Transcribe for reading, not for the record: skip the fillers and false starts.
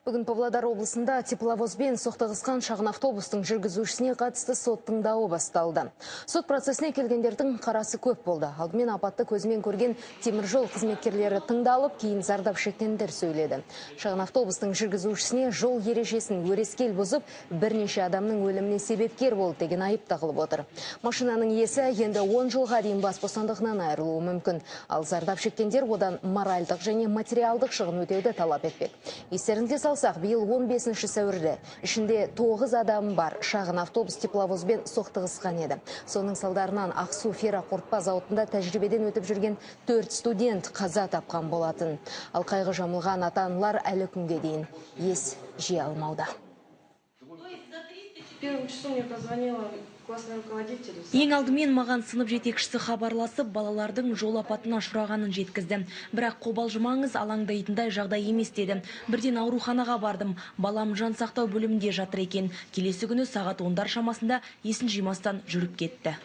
Бүгін Павлодар облысында тепловозбен соқтығысқан шағын автобустың жүргізушісіне қатысты сот тыңдауы басталды. Сот процесіне келгендердің қарасы көп болды. Алдымен апатты көзімен көрген теміржол қызметкерлері тыңдалып, кейін зардап шеккендер сөйледі. Шағын автобустың жүргізушісіне жол ережесін өрескел бұзып, бірнеше адамның өліміне себепкер болды деген айып тағылып отыр. Машинаның иесі енді 10 жылға дейін бас бостандығынан айырылуы мүмкін. Ал зардап шеккендер одан моральдық және материалдық шығын өтеуді талап етпек. Естеріңізге салсақ, биыл 15 сәуірде ішінде 9 адам бар шағын автобус тепловозбен соқтығысқан еді. Соның салдарынан Ақсу ферроқорытпа зауытында тәжірибеден өтіп жүрген 4 студент қаза тапқан болатын. Ал қайғы жамылған ата-аналар әлі күнге дейін ес жия алмауда. В первом часу мне позвонила классный руководитель. Ең алдымен маған сынып жетекшісі хабарласып, балалардың жол апатына ұшырағанын жеткізді. Бірақ қобалжымаңыз, алаңдайтындай жағдай емес деді. Бірден ауруханаға бардым. Балам жан сақтау бөлімінде жатыр екен. Келесі күні сағат 10-дар шамасында есін жимастан жүріп кетті.